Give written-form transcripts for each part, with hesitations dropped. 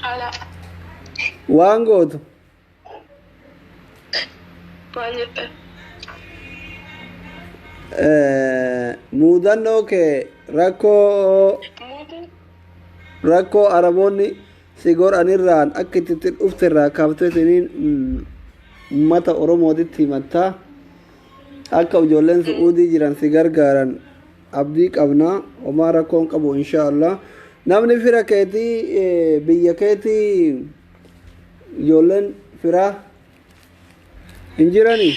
Ala. Waan gootu. Maal jettan? Muudannoo kee rakkoo Muutin rakkoo Araboonni si godhanirraan akka itti dhufte irraa kaaftee uummata Oromootitti himattaa akka ijoolleen Su'uudii jiran si gargaaran abdii qabna. Homaa rakkoon qabu, insha Allah. Namni fira keetii, biyya keetii, ijoolleen firaa hin jiranii?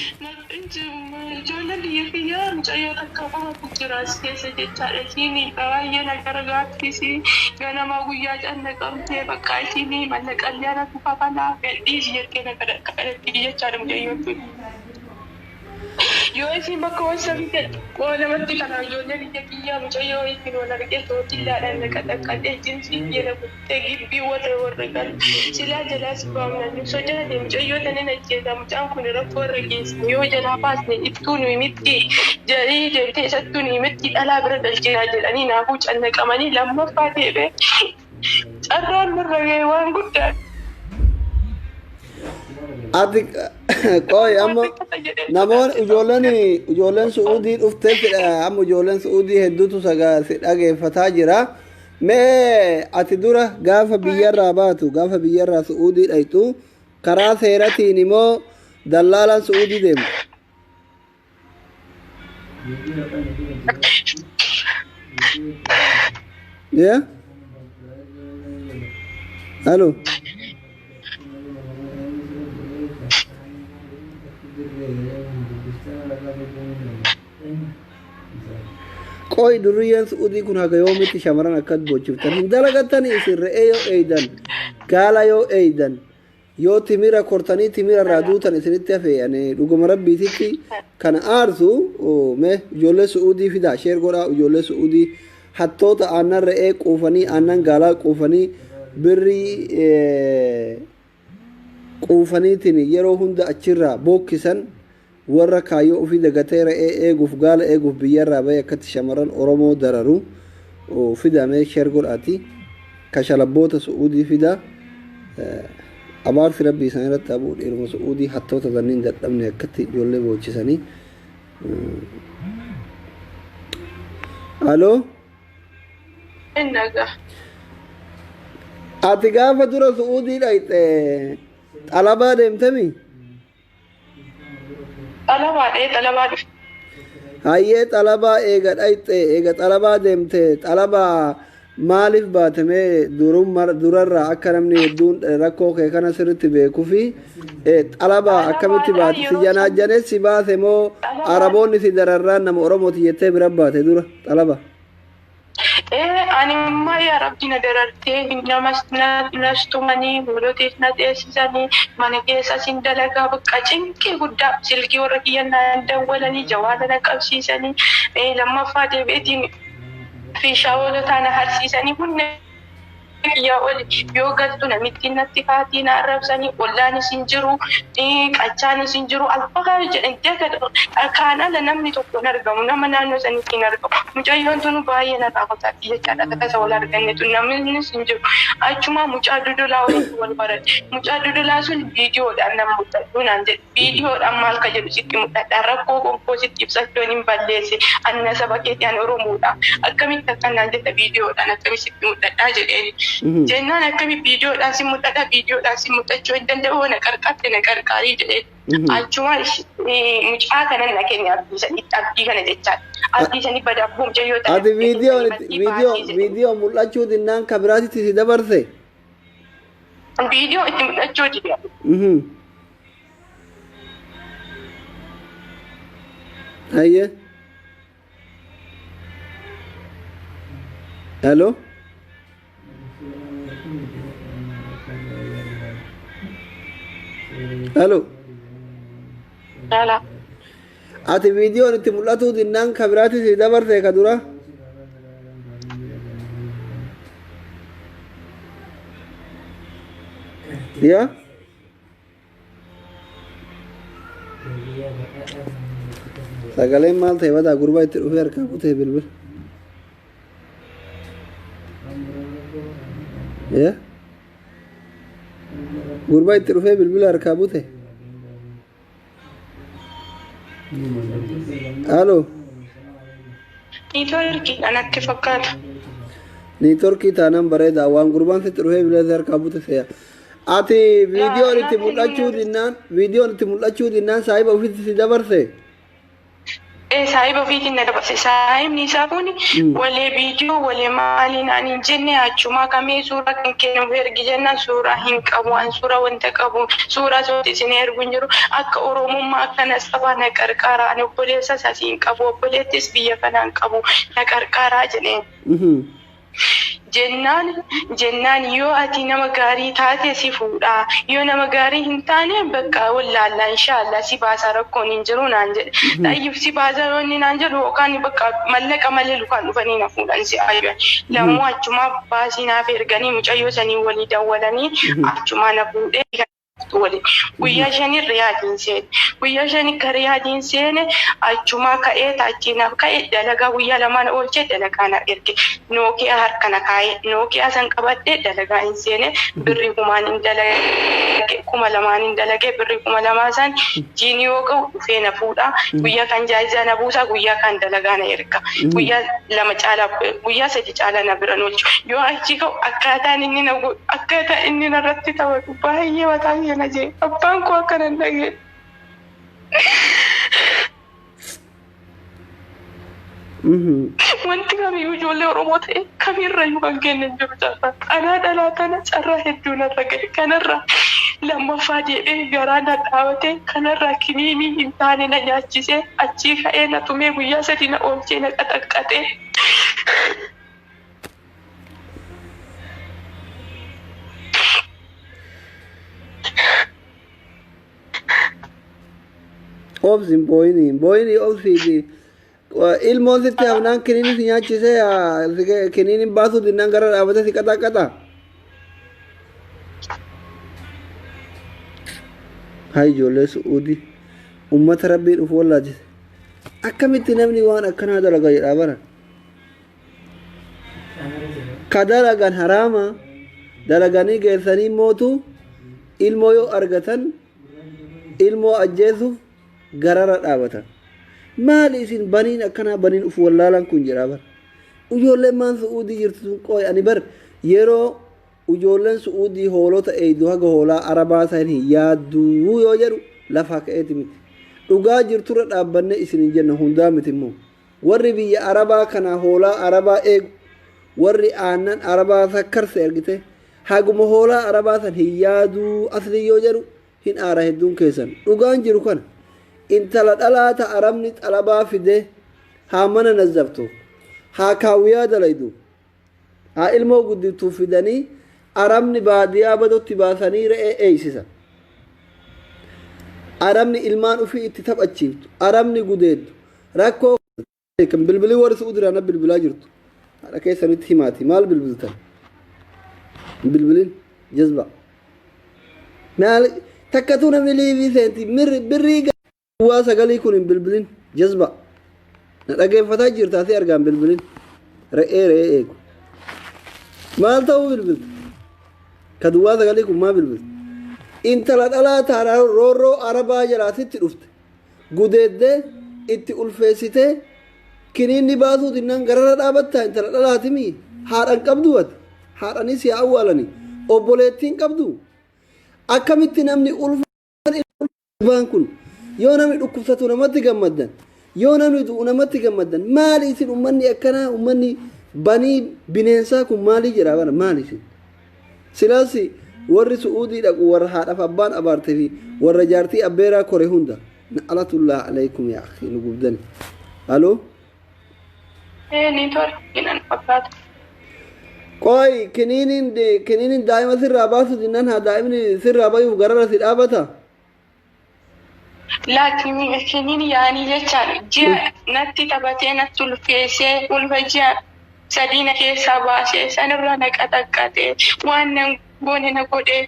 Ijoolleen biyya kiyyaa mucayyoo takka qofatu jira as keessa jechaadha. Isiin baay'ee na gargaartis, ganama guyyaa cannaqamtee bakka isiin mallaqallee anatu kafalaa, gadhiisi jettee na kadhatti jechaadha mucayyoon tun. Yoo isiin bakka wasabitte namatti kana ijoollee biyya kiyyaa mucayyoo ittiin wal argee tootillaadhaan na qaxaqqadhee jinsii jala kuttee gibbii warra galu silaa jalaas baamna nu sodaate. Mucayyoo tanin ajjeesa, mucaan kun rakkoo irra geessa, yoo jalaa baasne ittuu nu himitti jedhanii deemtee isattuu nu himitti dhalaa bira galchinaa jedhanii naafuu cannaqamanii. Lammaffaa deebee carraan nurra ga'e waan guddaadha. Ati qoy, amma namoonni ijoolleen Su'uudii dhuftee amma ijoolleen Su'uudii hedduutu sagaa si dhageeffataa jira. Mee ati dura gaafa biyyarraa baatu, gaafa biyyarraa Su'uudii dhayxu, karaa seeratiin immoo dallaalaan Su'uudii deemtu? Yeah? Halo? Qoy, duriyyeen Su'uudii kun haga yoomitti shamarran akkas bochiftan? Hin dalagattanii isin? Re'ee yoo eeydan, gaala yoo eeydan, yoo timira kortanii timira irraa duutan isinitti hafe. Ani dhuguma rabbiititti kana aarsu. Mee ijoollee Su'uudii fidaa, share godhaa. Ijoollee Su'uudii hattoota aannan re'ee quufanii, aannan gaalaa quufanii, birrii quufaniitiin yeroo hunda achirraa bookkisan, warra kaayyoo ofii dagatee re'ee eeguuf, gaala eeguuf biyyarraa bahee akkatti shamarran Oromoo dararu fidamee share godhaati. Kashalabboota Su'uudii fidaa. Abaarsi rabbii isaan irratti abuu, dhiiruma Su'uudii hattoota sanniin dadhabne akkatti ijoollee boochisanii. Aloo? Nagaa. Ati gaafa dura Su'uudii dhayxe xalabaa deemtemi? Xalabaadha, xalabaa dhufe. Hayyee, xalabaa eega dhayxe, eega xalabaa deemte, xalabaa maaliif baatamee durarraa akka namni hedduun rakkoo kee kana sirritti beekuu fi xalabaa akkamitti baate? Si janaajjanee si baase moo Araboonni si dararraan nama Oromooti jettee bira baate dura xalaba? Ani immoo yaa rabbi na darartee, namas nas tumanii, hoolotiif na teessisanii, mana keessa sin dalagaa, bakka cinqii guddaa, silkii warra kiyyan naan dawwalanii, jawaala na qabsiisanii, lammaffaa deebi'eetiin fiishaa hoolotaa na harsiisanii, humna kiyyaa oli yoo galtu namittiin natti kaatii na arrabsanii, ollaanis hin jiru, qachaanis hin jiru, alfaa jedhan kaan ala namni tokko hin argamu, nama naannoo sanitti hin argamu. Mucayyoon tunu baay'ee narraa fagaatti jechaadha. Tasa wal arganne tun namnis hin jiru. Achuma mucaa dodolaa walitti wal baradhe. Mucaa dodolaa sun viidiyoodhaan nan mul'adhu naan jedhe. Viidiyoodhaan maal ka jedhu sitti mul'adha? Rakkoo konkoo sitti ibsachuun hin balleesse. Anna saba keetii, an Oromoodha. Akkamitti akkanaan jetta? Viidiyoodhaan akkamitti sitti mul'adha jedheen. Jennaan akkami viidiyoodhaan si mul'adha? Viidiyoodhaan si mul'achuu hin danda'u, na qarqarte na qarqaarii jedheen. Achuma mucaa kana na kenne, abdii sanitti, abdii kana jechaadha. Abdii sanii badaaf mucayyoo tana. Ati viidiyoo viidiyoo mul'achuu dinnaan ka biraatitti si dabarse? Viidiyoo itti mul'achuu dide. Hayyee. Hello? Hello? Dhala. Ati viidiyoon itti mul'atuu dinnaan ka biraatti si dabarse ka dura? Yaa? Sagaleen maal ta'e? Badaa gurbaa itti dhufee harkaa kutee bilbila. Yaa? Gurbaa itti dhufee bilbila harkaa bute. Halo. Niitoorkiidha natti fakkaata. Niitoorkii taanaan bareeda, waan gurbaan sitti dhufee bilbila harkaa bute se'a. Ati viidiyoon itti mul'achuu dinnaan, viidiyoon itti mul'achuu dinnaan saahiba ofitti si dabarse. Saahiba ofiitiin na dabarse. Saahibni isaa kun walee viidiyoo walee maalii naan hin jenne, achumaa kamee suuraa kan kennuuf ergi jennaan suuraa hin qabu. An suuraa wanta qabu suuraa sooti isin ergu hin jiru. Akka Oromummaa akka nasabaa na qarqaaraa. Ani obboleessas asii hin qabu, obboleettis biyya kanaa hin qabu, na qarqaaraa jedheen. Jennaan yoo ati nama gaarii taate si fuudha, yoo nama gaarii hin taane bakka wallaallaa, inshaallah si baasaa, rakkoon hin jiru naan jedhe. Xayyib, si baasaa yoo inni naan jedhu yookaan bakka mallaqa malee lukaan dhufanii na fuudhan si ayyan. Lammoo achumaa baasii naaf erganii, mucayyoo sanii walii dawwalanii achumaa na fuudhee waliin. Guyyaa 5 Riyaadiin seene. Guyyaa 5 ka Riyaadiin seene achumaa ka'ee taachii naaf ka'e, dalagaa guyyaa lamaan oolchee dalagaa na erge. Nookiyaa harka na kaa'e. Nookiyaa san qabadhee dalagaa hin seene, birrii kumaan hin dalage, 2000n hin dalage. Birrii 2000 san jiini yoo ga'u dhufee na fuudha. Guyyaa kan jaayizaa na buusa, guyyaa kan dalagaa na erga. Guyyaa 2 caalaa, guyyaa 3 caalaa na bira oolchu. Yoo achi ka'u akkaataan inni na godhu, akkaataa inni narratti taphatu baay'ee mataa kiyya na jee. Abbaan koo akkana hin dhageenye. Wanti kamiyyuu ijoollee Oromoo ta'e kamirrayyuu kan kennan jiru carraa. Anaa dhalaa tana carraa hedduu narra gahe. Kanarraa lammaffaa deebi'ee garaa na dhaabatee, kanarraa kiniinii hin taane na nyaachisee, achii ka'ee na tumee, guyyaa 3 na oolchee na qaxaqqaxee. Obsi, hin booyini, hin booyini, obsiiti. Ilmoon sitti hafnaan kiniini si nyaachisee, kiniiniin baasuu dinnaan gara dhaabatee si qaxaqqaxa. Hay ijoollee Su'uudii, ummata rabbii dhufu wallaachise. Akkamitti namni waan akkanaa dalaga jedhaa bara. Ka dalagan haraama dalaganii geessanii mootu ilmoo yoo argatan ilmoo ajjeesuuf garara dhaabatan. Maali isin baniin akkanaa, baniin uf wallaalan kun jedhaa bara. Ijoolleen maan Su'uudii jirtu sun qooy ani bar yeroo ijoolleen Su'uudii hoolota eeydu haga hoolaa arabaa san hin yaadduu yoo jedhu lafaa ka'eeti miti. Dhugaa jirturra dhaabbannee isin hin jenna, hundaa miti immoo. Warri biyya arabaa kana hoolaa arabaa eegu, warri aannan arabaa sakkarse argite, haguma hoolaa arabaa san hin yaaduu aslii yoo jedhu hin aara hedduun keessan. Dhugaan jiru kana, intala dhalaa ta arabni xalabaa fide haa mana nazzabtu, haa kaawwiyaa dalaydu, haa ilmoo guddiftuuf fidanii arabni baadiyaa badotti baasanii re'ee eeysisa. Arabni ilmaan ufii itti taphachiiftu, arabni gudeeddu rakkoo kan bilbilii warri Su'uudiraa na bilbilaa jirtu haadha keessanitti himaati. Maal bilbiltan? Hin bilbilin, jazba. Maal takkatuu namni liivii seenti birrii duwwaa sagalii kun, hin bilbilin, jazba. Na dhageeffataa jirtaa si argaan, bilbilin. Re'ee re'ee eegu maal ta'uu bilbilta? Ka duwwaa sagalii kun maa bilbilta? Intala dhalaa taanaa roorroo arabaa jalaa sitti dhufte gudeeddee itti ulfeessitee kiniinni baasuu dinnaan gararra dhaabattaa? Intala dhalaatimi, haadhan qabdu ati, haadhanis yaa awwaalani, obboleettiin qabdu. Akkamitti namni ulfa baan kun? Yoo namni dhukkubsatu namatti gammaddan, yoo namni du'u namatti gammaddan, maali isin ummanni akkanaa, ummanni banii bineensaa kun maalii jedhaa bara? Maali isin? Silaas warri Su'uudii dhaqu warra haadhaaf abbaan abaarte fi warra jaartii abbeeraa kore hunda na'alatullah alaykum. Yaa akhi, nu gubdani. Aloo. Niitoorkiidhaan fakkaata. Qoy, kiniiniin daa'ima sirraa baasu dinnaan haa daa'imni sirraa bayuuf gararra si dhaabata. Laakiin kiniin yaanii jechaan ji'a natti taphatee natti ulfeessee, ulfa ji'a 3 na keessaa baasee, sanirraa na qaxaqqatee waan nan Goone na godhe.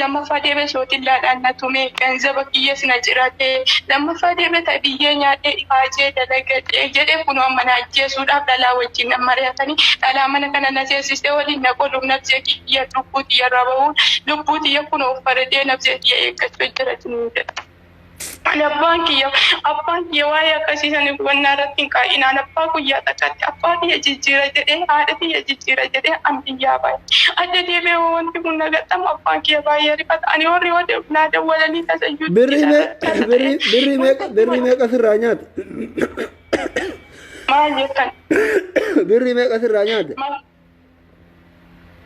Lammaffaa deebee sootillaadhaan na tume. Ganzaba kiyyas na cirate. Lammaffaa deebee ta biyyee nyaadhee ifaajee dalagadhe jedhee kunoo amma na ajjeesuudhaaf dhalaa wajjin na mari'atanii dhalaa mana kana na seensistee waliin na qoluuf nafsee kiyya lubbuu tiyya irraa bahuun lubbuu tiyya kunoo faradee nafsee tiyya eeggachuu jira isiniin jedha. Ani abbaan kiyya abbaan kiyya waa'ee akkasii sani hubannaa irratti hin kaa'inaan abbaa guyyaa takkatti abbaa kiyya jijjiira jedhee haadha tiyya jijjiira jedhee an biyyaa bahe. Adda deebi'ee hoo wanti kun na gaxxamu abbaan kiyya baay'ee rifata. Ani warri yoo naa dawwalanii tasayyuu Birrii mee tasa ta'e birrii birrii meeqa birrii meeqa sirraa nyaate? Maal jettan? Birrii meeqa sirraa nyaate? Maal?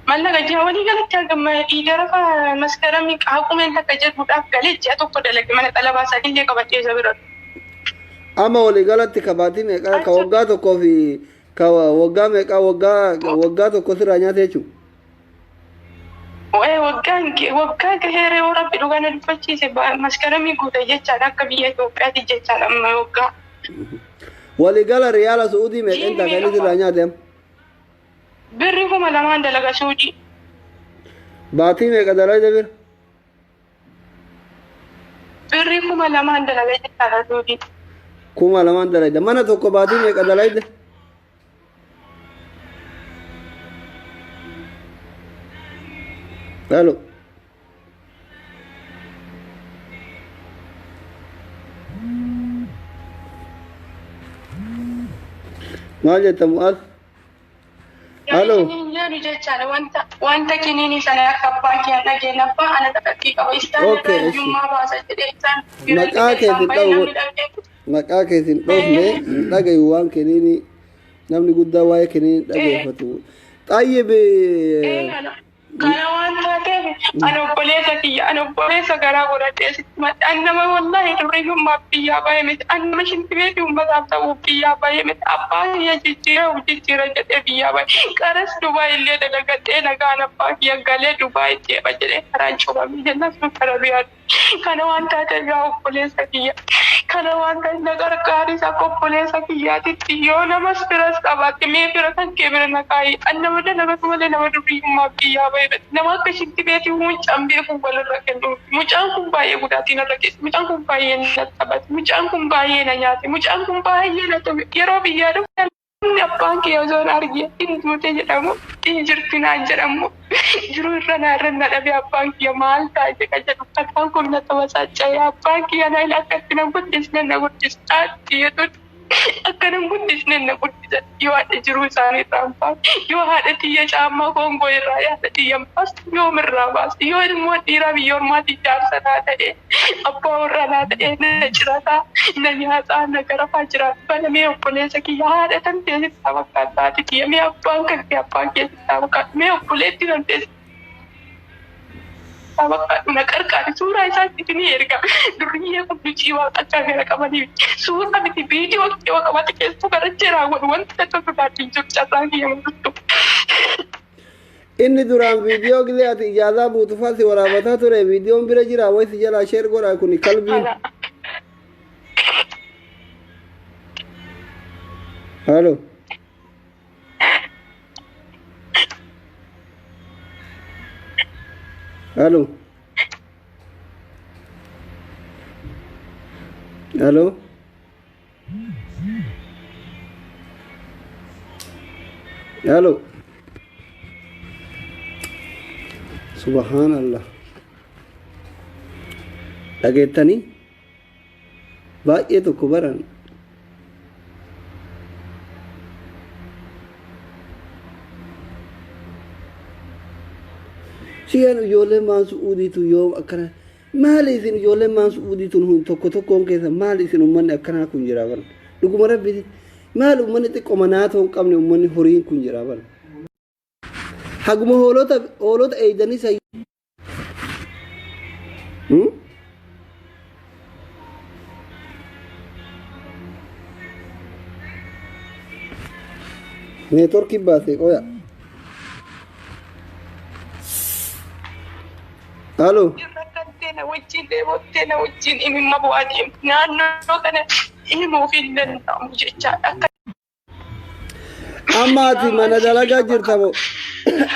Mallaqa ji'a walii galatti hagam dhiigara maskaramii qaaqumeen takka jedhuudhaaf galee ji'a tokko dalage mana xalabaa sanillee qabadhee isa bira. Amma walii galatti ka baatii meeqa ka waggaa tokkoo fi ka waggaa meeqa waggaa waggaa tokko sirraa nyaate jechuudha. Waa'ee waggaan waggaa gaheera yoo rabbi dhugaa na dubbachiise maskaramii guute jechaadha akka biyya Itoophiyaatti jechaadha amma waggaa. Walii gala riyaala Su'uudii meeqa Jiini intaa kan inni meeqa sirraa nyaate amma? Birri 2000 dalaga suudii. Baatii meeqa dalayda bir? Birri 2000 dalaga jechaadha suudii. 2000 dalayda. Mana tokko baatii meeqa dalayda? Halo. Maal jetta Mu'aaz? Halo. Isiniin jedhu jechaadha wanta wanta kiniinii sana akka abbaan kee hin dhageenye abbaa ana taphachii qaba isaan irraa Okay, eshi. hiyyummaa baasa jedhee isaan bira Maqaa dhaqee kee isaan sin baay'ee dha'u namni dhaqee. Maqaa kee sin dhoofne hin dhagayu waan kiniinii namni guddaa waa'ee kiniinii dhageeffatu. Xayyib. Kana waan taateef ani obboleessa kiyya ani obboleessa garaa godhadhee sitti madde ani nama wallaahi durriyyummaaf biyyaa bahe miti ani nama shintibeetii uummataaf ta'uuf biyyaa bahe miti abbaa kiyya jijjiira of jijjiira jedhee biyyaa bahe qaras Dubaay illee dalagadhee nagaan abbaa kiyya galee Dubaay deema jedhee karaan cufamee jennaan sun kara biyyaa Kana waan taateef yaa obboleessa kiyya, kana waan ta'eef na qarqaaris akka obboleessa kiyyaatitti yoo namas firas qabaatte mee fira kan kee bira na kaa'i. An nama dalagatu malee nama durriyyummaaf biyyaa bahe miti. Nama akka ishitti beetii mucaan beeku walirra kennu. Mucaan kun baay'ee gudaatii narra geesse. Mucaan kun baay'ee na taphate. Mucaan kun baay'ee na nyaate. Mucaan kun baay'ee na tume. Yeroo biyyaa dhufe Namni abbaan kee osoo hin argin hin duute jedhamu hin jirti naan jedhamu jiruu irra naa irra na dhabe abbaan kiyya maal ta'a jedha jedhu kataan kun na tabasaaca'e abbaan kiyya na ila akka itti na guddisne na guddisa jedhu akka na guddisne na guddisa yoo haadha jiruu isaanii irraa hin baafne yoo haadha tiyya caammaa koongoo irraa haadha tiyya hin baasne yoom irraa baasne yoo ilmoo dhiiraa biyya ormaatii jaarsa naa ta'e abbaa warraa naa ta'ee na cirataa na nyaataa na garafaa jiraatu kana mee obboleessa kiyya haadha tan tee sitti haa fakkaatu haati tiyya mee abbaan kan kee abbaan kee sitti haa fakkaatu mee obboleettii tan tee sitti haa fakkaatu na qarqaari suuraa isaa isinii erga durriyyee kun ducii waan akka gara qabanii suuraa miti viidiyoo kiyya qabate keessu garachee raawwadhu wanti takka sodaadhu hin jiru carraan kiyya mul'attu. Inni duraan viidiyoo gizee ati ijaazaa buutu faa si waraabataa ture viidiyoon bira jira wayi si jalaa sheer godhaa kuni kalbiin. Halo. Halo. Halo. Halo. Subhaanallah. Dhageettanii baay'ee tokko baran. Siyaan ijoollee maan su'uudiitu yoom akkana Maali isin ijoolleen maan su'uudii tun hun tokko tokkoon keessa maali isin ummanni akkanaa kun jira bar dhuguma rabbi maali ummanni xiqqoma naatoo hin qabne ummanni horiin kun jira bar haguma hoolota hoolota eeydanii san Hmm? Neetworkii baasee qoya. Halo. Rakkattee na wajjin dheebottee na wajjin imimma bu'aa deemti. Naannoo kana himuuf hin danda'amu jechaadha. Akka Amma ati mana dalagaa jirta moo?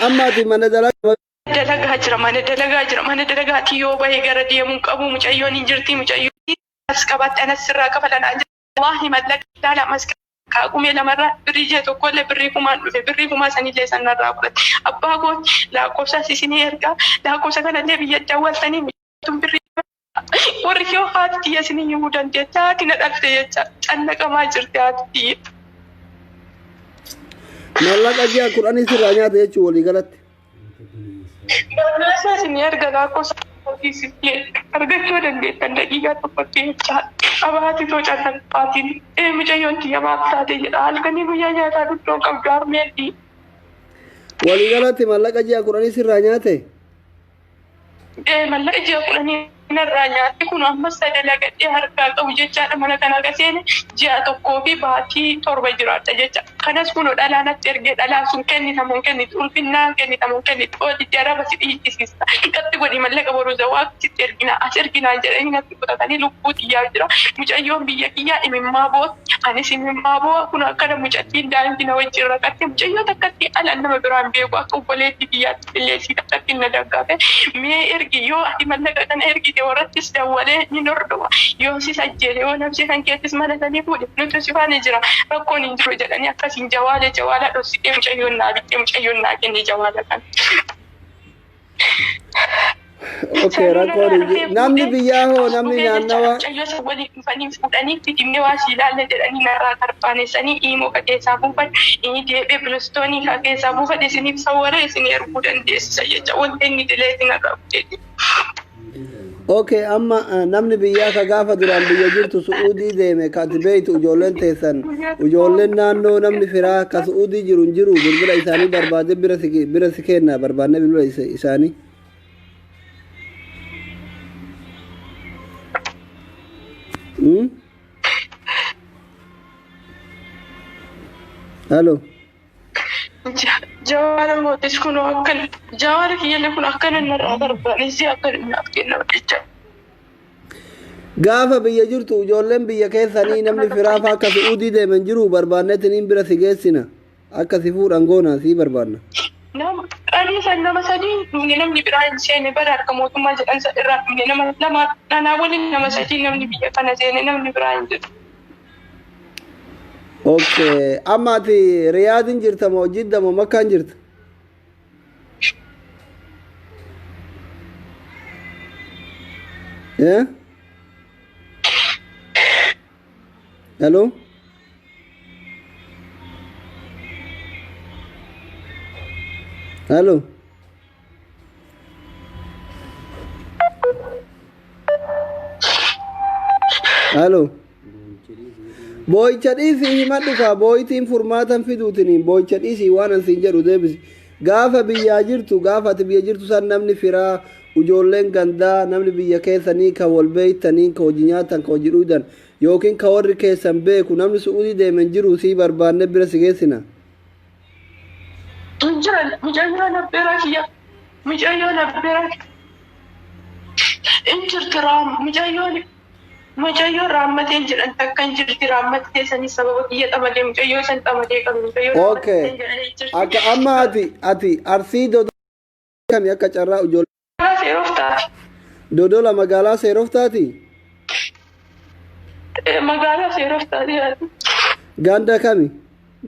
Amma ati mana dalagaa dalagaa jira, mana dalagaa jira, mana dalagaatii yoo bahe gara deemuun qabu, mucayyoon hin jirti, mucayyoon as qabatte anas sirraa kafalanaa jira. Wallaahi mallaqa ilaala mas kaaqumee lamarraa birrii ji'a tokkollee birrii kumaan dhufe, birrii kumaa sanillee sanarraa fudhate. Abbaa koo lakkoofsa isinii ergaa, lakkoofsa kanallee biyya dawwaltanii tun birrii warri yoo haati tiyya isinii himuu dandeetti, haati na dhalte jecha cannaqamaa jirti haati tiyya. Mallaqa ji'a 10 sirraa nyaata jechuun walii galatti. Barreessaa isinii erga lakkoofsa argachuu dandeettan daqiiqaa tokkotti jecha abaati too cannaqaatiin ee mucayyoon tiyya maaf taate jedha, halkanii guyyaa nyaataa duddoon qabdu harmeetti. Walii galatti mallaqa ji'a 10 sirraa nyaate. Ee, mallaqa ji'a 10 narraa nyaate. Kun ammas dalagadhee harkaa qabu jechaadha. Mana kana akka seene ji'a 1 fi baatii 7 jiraadha jecha. Kanas kun dhalaa natti ergee, dhalaan sun kennitamuun kennitu, ulfinnaan kennitamuun kennitu, ooliti araba si dhiichisiista, qatti godhi mallaqa boruu zawaa sitti ergina as erginaan jedhanii natti kutatanii lubbuu xiyyaa jira. Mucayyoon biyya kiyyaa imimmaa bootti, anis imimmaa boo'a. Kun akkana mucattiin daa'imti na wajjin rakatte, mucayyoo takkatti alaan nama biraan beeku, akka obboleettii kiyyaatti illee sii takkatti na daggaafe. Mee ergi, yoo ati mallaqa kana ergite warrattis dawwalee ni hordofa, yoo sis ajjeese, yoo nafsi kan keettis mana sanii fuudhe nuti si faana jira, rakkoon hin jiru jedhanii akkasiin jawaala jawaala dhoksitee mucayyoon naa bittee, mucayyoon naa kenne jawaala kana. Okay, rakkoon hin jiru. Namni biyyaa hoo, namni naannawa? Mucayyoo isa waliin dhufanii fuudhanii fitimne waa si ilaalla jedhanii narraa tarpaaneessanii imoo ka keessaa buufadhe, inni deebi'ee bilistoonii ka keessaa buufadhe isiniif sawwara isinii erguu dandeessisa jecha, wanta inni dileeti narraa buteeti. Okay, amma namni biyyaa ka gaafa duraan biyya jirtu Su'uudii deeme ka ati beeytu, ijoolleen teessan, ijoolleen naannoo, namni firaa ka Su'uudii jiru hin jiru? Bilbila isaanii barbaade bira si kenna, barbaadne bilbila isaanii. Hmm? Halo. Jawaala mootis kun akkan jawaala kiyyallee kun akkana narraa barbaadeessi akka naaf kenna jecha. Gaafa biyya jirtu ijoolleen biyya keessanii namni firaa faa akka Su'uudii deeman jiru? Barbaadneetiniin bira si geessina. Akka si fuudhan goona, sii barbaadna. Nama qanii san nama sadii dhumne, namni biraa hin seene bara harka mootummaa jedhan san irraa dhumne, nama lama anaa waliin nama sadii namni biyya kana seene, namni biraa hin jiru. Okay. Amma ati Riyaadin jirta moo Jidda moo Makkaan jirta? Eh? Hello? Hello? Hello? Boo'icha dhiisii himadhu kaa, boo'itiin furmaatan fiduutiniin boo'icha dhiisii waan an siin jedhu deebisi. Gaafa biyyaa jirtu, gaafa ati biyya jirtu san namni firaa, ijoolleen gandaa, namni biyya keessanii ka wal beeytanii, ka hojii nyaatan, ka hojii dhuydan yookiin ka warri keessan beeku namni Su'uudii deemen jiru? Sii barbaanne bira si geessina. Hin jiran. Mucayyoon abbeeraa kiyya, mucayyoon abbeeraa hin jirti, raam mucayyoon raammateen jedhan takka hin jirti. Raammattee sanii sababa kiyya xamadee, mucayyoo san xamadee qabe, mucayyoo raammateen jedhan hin jirti. Akka amma ati Arsii Dodola kami akka carraa ijoollee? Seeroftaati. Dodola magaalaa Seeroftaati? Magaalaa Seeroftaati. Ganda kami?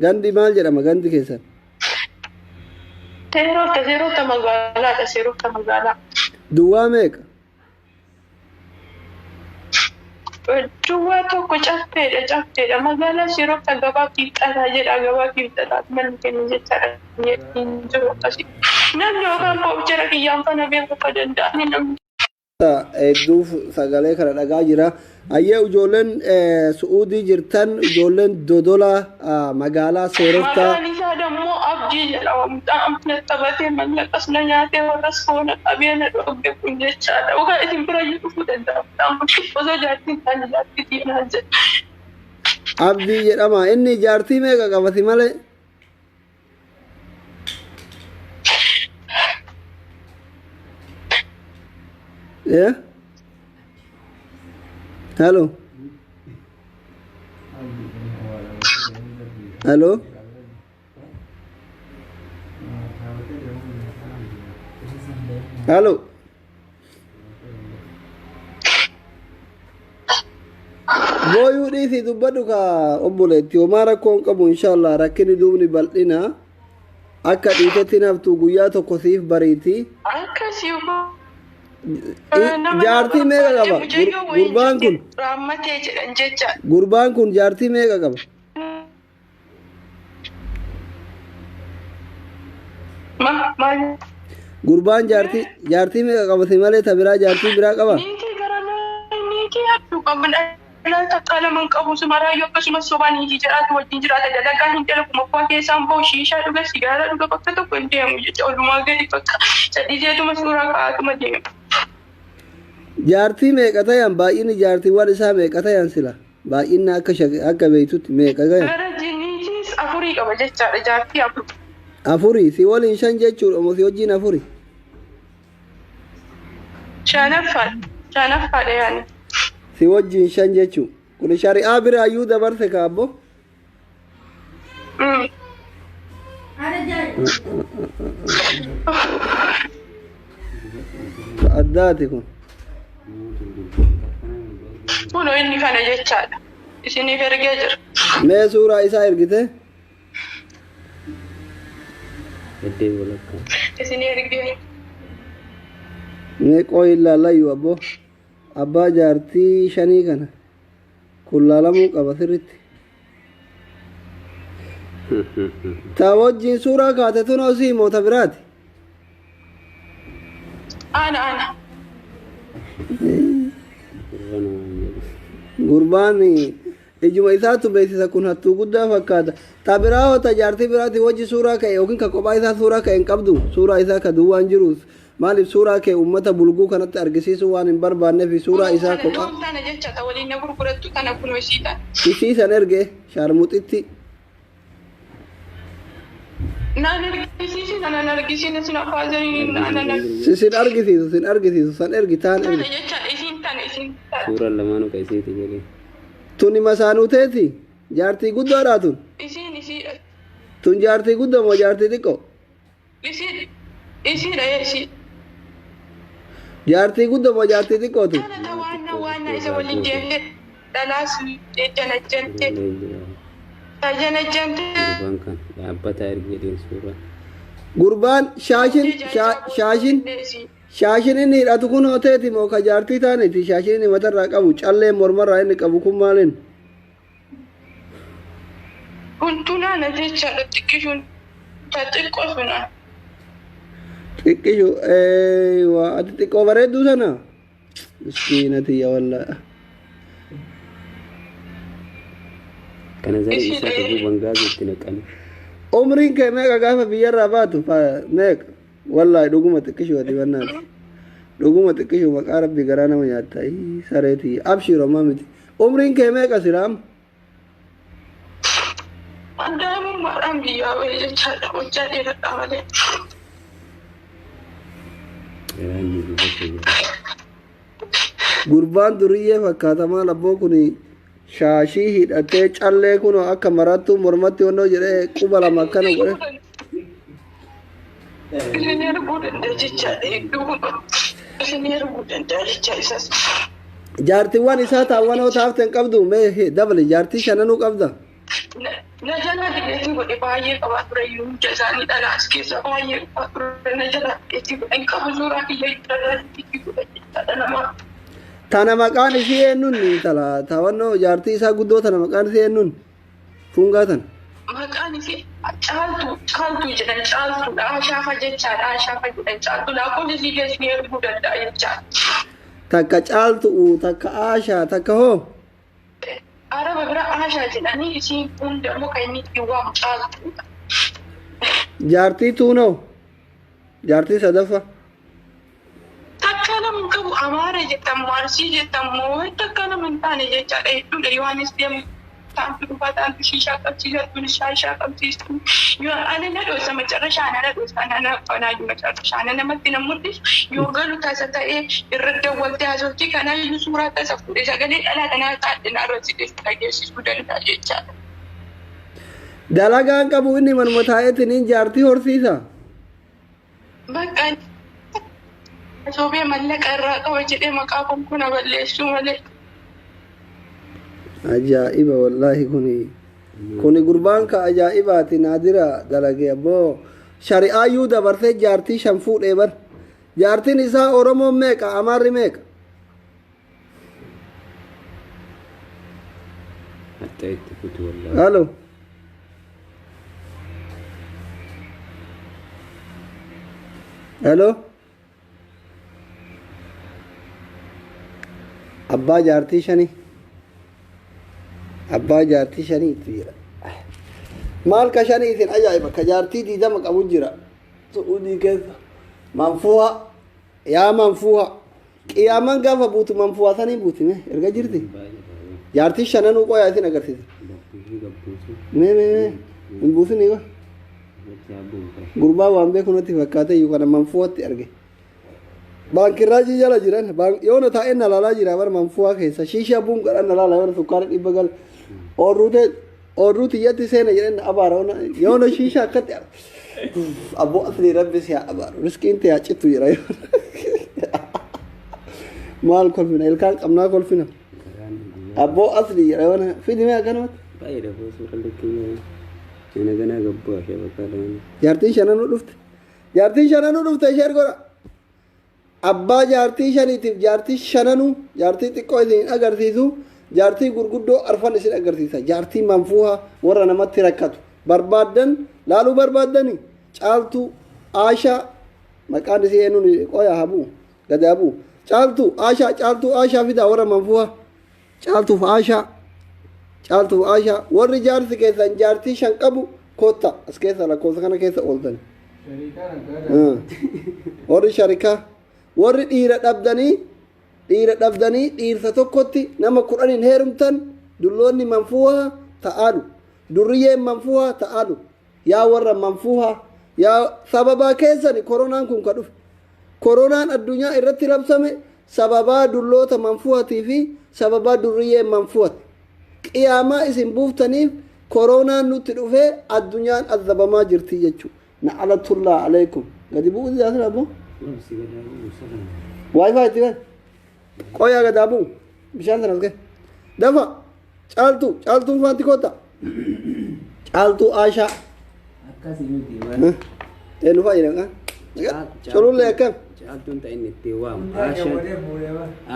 Gandi maal jedhama gandi keessan? Seerofta, Seerofta magaalaadha, Seerofta magaalaa. Duwwaa meeqa? Duwwaa 1, caffeedha, caffeedha. Magaalaa Seerofta, gabaa kiibxataa jedha, gabaa kiibxataa manni keenya jechaadha. Hin jiru akkasii. Namni yookaan jara kiyyaan fana beekuu akka danda'ani namni. Hedduu sagalee kana dhagaa jira. Ayyee, ijoolleen Su'uudii jirtan, ijoolleen Dodola magaalaa Seeroftaa. Maqaan isaa dammoo Abdii jedhama. Mucaan amma taphatee mallaqas na nyaatee warras foona qabee na dhoogge kun jechaadha. Yookaan isin bira iyyuu dhufuu danda'a. Mucaan kun osoo jaartiin taane jaartii diinaa jedha. Abdii jedhama. Inni jaartii meeqa qabati malee? Eh? Hello? Hello? Halo. Booyuu dhiisii dubbadhu kaa obboleetti, homaa rakkoo hin qabu inshaallah. Rakkinni duubni bal'ina akka dhiitetti naftu guyyaa tokko siif bariiti. Akkasii. Jaartii meeqa qaba gurbaan kun? Raammatee jedhan jecha. Gurbaan kun jaartii meeqa qaba? Ma maal? Gurbaan jaartii meeqa qaba si malee? Ta biraa jaartii biraa qaba? Niitii gara niitii hedduu qaban, dhalaa takka lama hin qabu. Sumaraayyuu akkasumas sobaa niitii jedhaatu wajjin jiraata. Dalagaa hin dalagu, makwaa keessaan bahu, shiishaa dhuga, sigaaraa dhuga, bakka tokko hin deemu jecha. Olumaa gadi bakka sadhiiseetuma suuraa kaa'atuma deema. Jaartii meeqa tayan? Baay'inni jaartiiwwan isaa meeqa tayan sila? Baay'inni akka akka beektutti meeqa gayan? Gara niitiis afurii qaba jechaadha, jaartii afur. Afurii, si waliin shan jechuudha moo si wajjin afuri? Shanaffaadha. Shanaffaadha yaani. Si wajjin shan jechuu. Kun shari'aa biraayyuu dabarse kaabbo. Addaati kun. Kunoo inni kana jechaadha. Isiniif ergee jira. Mee suuraa isaa ergite? Heddee walakkaa. Isinii ergee. Mee qooyi ilaallayyuu abbo. Abbaa jaartii shanii kana. Kun laalamuu qaba sirritti. Ta wajjin suuraa kaate tun osii moo ta biraati? Ana ana. Gurbaan waan jedhu. Gurbaan ijuma isaatu beeksisa, kun hattuu guddaa fakkaata. Ta biraa hoo, ta jaartii biraati wajji suuraa ka'e yookiin ka kophaa isaa suuraa ka'e hin qabdu? Suuraa isaa ka duwwaan jiru maaliif suuraa kee uummata bulguu kanatti argisiisuu waan hin barbaanneef suuraa isaa kophaa. Tuun tana jecha, ta waliin na gurgurattu tana, kunoo isii tana. Isii san erge shaarmuxitti. Naan argisiisi, naan argisiisi, sin afaazarii naan Si sin argisiisu, sin argisiisu, san ergi taan tana ergi. Jecha isiin tana, isiin tana. Suuraan lamaanuu ka isiiti jedhee. Tuni masaanuteeti, jaartii guddaadha tun. Isiin isiidha. Tun jaartii guddaa moo jaartii xiqqoo? Isiin isiidha, isii. Jaartii guddaa moo jaartii xiqqoo tun? Tana ta waanna waanna isa waliin deemtee dhalaas janajjante. Ta janajjante. Gurbaan kan dhaabbataa ergi jedheen suuraa. Gurbaan shaashin shaashin shaashin inni hidhatu kun hoteeti moo ka jaartii taaniti? Shaashin inni matarraa qabu, calleen mormarraa inni qabu kun maaliin? Kun tunaana jechaadha, xiqqishuun ta xiqqoo sunaa. Xiqqishu waa ati xiqqoo bareedduu sana, miskiina tiyya wallaa. Kana zarii isaa qabu bangaazii itti naqanii. Umriin kee meeqa gaafa biyyarraa baatu? Meeqa? Wallaahi dhuguma xiqqishu ati bannaati. Dhuguma xiqqishu, maqaa rabbii garaa nama nyaatta. Ii, saree tiyya, abshiir, homaa miti. Umriin kee meeqa silaam? Daa'imummaadhaan biyyaa bahee jechaadha, hojjaa dheeradhaa malee. Garaan ni gubatee jira. Gurbaan duriyyee fakkaata. Maal abboo kun shaashii hidhatee, callee kun akka marattuu mormatti wannoo jedhee quba lama akkana godhe. Isin arguu danda'a jechaadha, hedduu kun isin arguu danda'a jecha isas. Jaartiiwwan isaa taawwanoo taafte hin qabdu? Mee dabali, jaartii shananuu qabda. Na jala delete godhe, baay'ee qabaa ture iyyuu, hunda isaanii dhalaas keessa baay'ee qabaa ture, na jala delete godhe, hin qabu, suuraa kiyya jala delete godhe jechaadha namaa. Tana maqaan isii eenyuun intala taawwannoo jaartii isaa guddoo tana maqaan isii eenyuun fungaa tana? Maqaan isii Caaltuu, Caaltuu jedhan, Caaltuudha. Ashaafa jechaadha, Ashaafa jedhan, Caaltuu, lakkoofsa isii keessi erguu danda'a jechaadha. Takka Caaltu, takka Aashaa, takka hoo? Araba bira Aashaa jedhanii, isiin kun immoo kan inni ittiin waamu Caaltuudha. Jaartii tuunoo? Jaartii sadaffaa. Takka nama hin qabu, Amaara jettamu, Arsii jettamu, takka nama hin taane jechaadha, hedduudha. Yohaannis deemu taantu dhufaa, taantu shiishaa qabsiisa, tun shaashaa qabsiistu. Yoo ani na dhoosa macarrashaa, na dhoosa, na fanaayu macarrashaa, na namatti na mul'isu yoo galu tasa ta'ee irra dawwaltee haasofti, kanaayyuu suuraa tasa fuudhee sagalee dhalaa tanaa taadhe narra si dhageessisuu danda'a jechaadha. Dalagaan qabu inni manuma taa'eetiin jaartii horsiisa. Bakka Sobee mallaqa irraa qaba jedhee maqaa kun na balleessuu malee. Ajaa'iba wallaahi kuni. Kuni gurbaan ka ajaa'ibaati naadira dalage abboo. Shari'aayyuu dabarsee jaartii shan fuudhee bar. Jaartiin isaa Oromoon meeqa Amaarri meeqa? Hatta itti futu wallaahi. Halo. Halo. Abbaa jaartii shanii. Abbaa jaartii shaniitu jira. Maal ka shanii isin ajaa'iba ka jaartii 20 qabu jira. Su'uudii keessa. Manfuuha. Yaa manfuuha. Qiyaamaan gaafa buutu manfuuha sanii buuti mee erga jirti. Jaartii shananuu qoyaa isin agarsiisa. Gabbuusuu gabbuusuu. Mee mee mee hin buusin egaa. Irratti haa bu'u. Gurbaa waan beeku natti fakkaate iyyuu kana manfuuhatti arge. Baankirraajii jala jiran yoona taa'ee na laalaa jira bar manfuuhaa keessa shiishaa buun godhan na laala yoona sukkaara dhibba gal oorruutee oorruu tiyyatti seena jedhan na abaara yoona shiishaa akkatti abboo asli rabbi si haa abaaru riskiin tee haa cittu jira yoona maal kolfina ilkaan qabnaa kolfina Garaan guyyaa abboo asli jedha yoona fidi mee akkanumatti baay'ee dafoo suura likkii Ana ganaa gabboo ishee bakka lamaan. Jaartiin shananuu dhufte. Jaartiin shananuu dhufte ishee godha. Abbaa jaartii shaniitiif jaartii shananuu jaartii xiqqoo isin agarsiisu jaartii gurguddoo arfan isin agarsiisa. Jaartii manfuuha warra namatti rakkatu barbaaddan laaluu barbaaddani caaltuu aashaa maqaan isii eenyuun qoyaa haa bu'u gadi haa bu'u caaltuu aashaa caaltuu aashaa fidaa warra manfuuha caaltuuf aashaa caaltuuf aashaa warri jaarsi keessan jaartii shan qabu kotta as keessa lakkoofsa kana keessa ooltan. Warri sharikaa warri dhiira dhabdanii dhiira dhabdanii dhiirsa tokkotti nama kudhaniin heerumtan dulloonni manfuuhaa ta'aalu durriyyeen manfuuhaa ta'aalu yaa warra manfuuhaa yaa sababaa keessani koronaan kun ka dhufe koronaan addunyaa irratti labsame sababaa dulloota manfuuhatii fi sababaa durriyyeen manfuuhati qiyaamaa isin buuftaniif koronaan nutti dhufee addunyaan azabamaa jirti jechuudha. Na'alatullaa alaikum. Gadi bu'uu siyaasa abbo. Obsi gadaa bu'u sana. Wifi itti gadi. Qoyaa gadaa bu'u. Bishaan sana as gahe. Dafa. Caaltuu. Caaltuun faanti kotta. Caaltuu Aashaa. Akkasii miti waan. Eenyu fa'a jedhan kan? Culullee akkam? Caaltuun ta'e inni ittiin waamu. Aashaan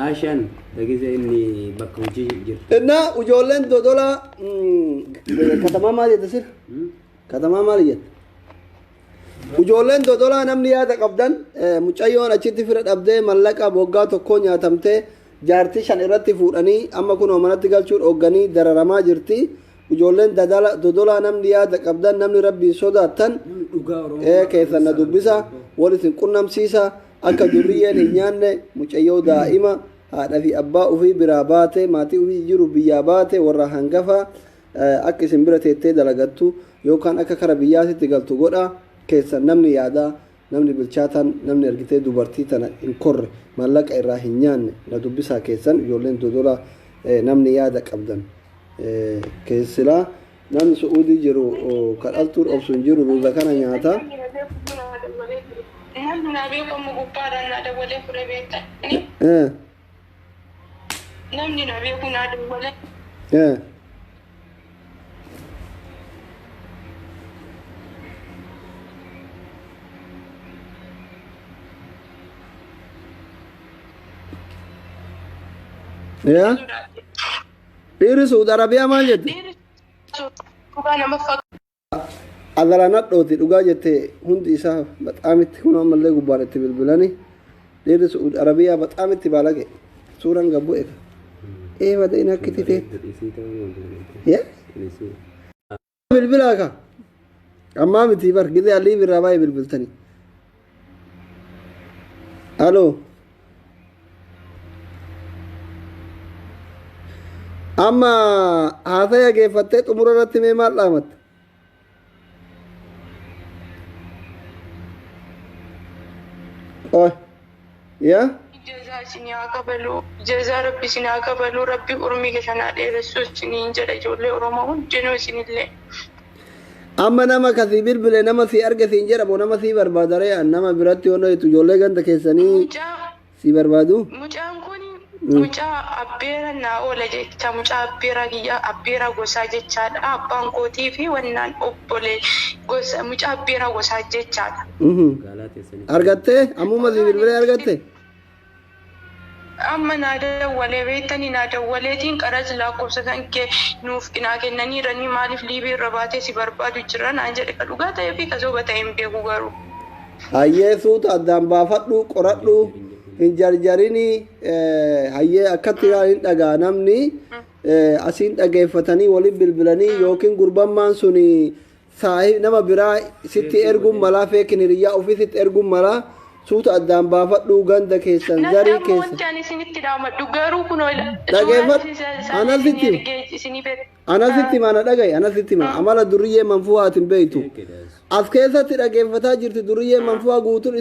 Aashaan tagiza inni bakka hojii jirtu. Innaa ijoolleen dodolaa katamaa maal jette sir? Katamaa maal jette? Ijoolleen dodolaa namni yaada qabdan mucayyoon achitti fira dhabdee mallaqa waggaa tokkoo nyaatamtee jaartii shan irratti fuudhanii amma kunoo manatti galchuu dhoogganii dararamaa jirti. Ijoolleen dodolaa namni yaada qabdan namni rabbiin sodaattan Namni dhugaa Oromoo. Keessan na dubbisa wal isin qunnamsiisa akka durriyyeen hin nyaanne mucayyoo daa'ima haadha fi abbaa ofii biraa baate maatii ofii jiru biyyaa baate warra hangafa akka isin bira teettee dalagattu yookaan akka kara biyyaasitti galtu godha keessan namni yaadaa namni bilchaataan namni argitee dubartii tana hin korre mallaqa irraa hin nyaanne na dubbisaa keessan ijoolleen dodolaa namni yaada qabdan keessilaa namni su'uudii jiru kadhaltuun obsu hin jiru ruuza kana nyaata. Namni naa beeku amma gubbaadhaan naa dawwalee fure beektanii. Namni na beeku naa dawwalee. Yaa dhiirri Suudi Arabiyaa maal jette? Dhiirri dhugaa nama fakkaata. Azalaa nadhooti dhugaa jette hundi isaa baxaamitti kun ammallee gubbaan itti bilbilani dhiirri Suudi Arabiyaa baxaamitti baalage suuraan gabbu eka. Ee bada inni akkitti ta'e. Isii ta'uu Yaa Isii. bilbilaa ka. Ammaa miti bar gizee allii birraa baay'ee bilbiltani. Aloo. Amma haasaya geeffattee xumura irratti mee maal dhaamatte? Qoy. Yaa? Jazaa isin haa kafalu. Jazaa rabbi isin haa kafalu. Rabbi urmii keessan haa dheeressu isiniin jedha ijoollee Oromoo hundinuu isinillee. Amma nama kasii bilbile nama sii arge siin jedhamu nama sii barbaadaree nama biratti yoo jettu ijoollee ganda keessanii Mucaa Si barbaadu? Mucaan kun mucaa abbeera naa oola jecha, mucaa abbeera kiyya, abbeera gosaa jechaadha. Abbaan kootii fi wannaan obbolee gosa, mucaa abbeera gosaa jechaadha. Magaalaa teessanii. Argattee? Ammuma si bilbilee argatte? Amma naa dawwalee beektanii, naa dawwaleetiin qaras lakkoofsa kan kee nuuf naa kennaniiranii, maaliif Liibii irra baatee si barbaadu jira naan jedhe. Ka dhugaa ta'ee fi ka soba ta'e hin beeku garuu. Hayyee, suuta addaan baafadhu, qoradhu, hin jarjarinii. Hayyee, akkatti hin dhagaa namni asiin dhageeffatanii waliin bilbilanii yookiin gurbammaan sun saahib nama biraa sitti erguun malaa, feekin hiriyyaa ofii sitti erguun malaa. Suuta addaan baafadhu ganda keessan zarii Natti amma keessa. wanti ani isinitti dhaamadhu garuu kunoo Dhageeffadhu. Anasitti. Anasitti mana dhagaye, anasitti hima. Amala duriyyee manfuuhaatiin beektu. As keessatti dhageeffataa jirti duriyyee manfuuhaa guutuun.